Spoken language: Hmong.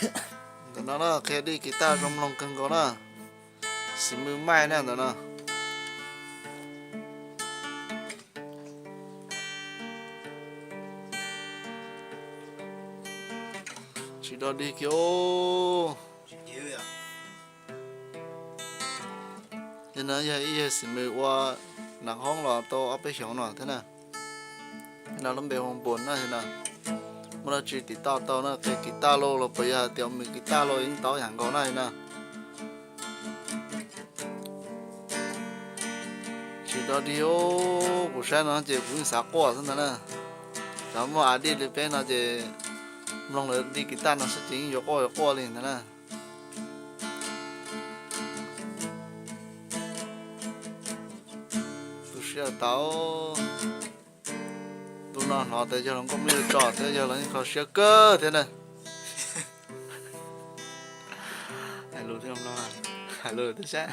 Ntawm no na, qhia dij kiv taj zoo mloog kawg nkaus na. Xim mws maij na ntawm no. Tsis dog dig kiag. Yog no yog ib yawg xim mws ua nav hoob los tau ob peb xyoos no thiab na. No lub npe hu npuas na no. Muaj dab tsi tiv tauj tau na, qhia kiv taj lauj, los puas yog hais tias mws kiv taj lauj, yeej tau yam nkaus na no. Tsis dog dig, kuv saib no ces kuv yeej xav quaj xwb ntag na. Cov muaj a dij li peb no ces mloog lawv dij kiv taj no xwb ces yeej yuav quaj yuav quaj li ntag na. Tu siab tau. Ntu no hnov tias yawg hluas nkauj muaj ib tug tso thiab, yawg los yeej kho siab kawg thiab na. Hais lus thiab, hais lus thiab sab.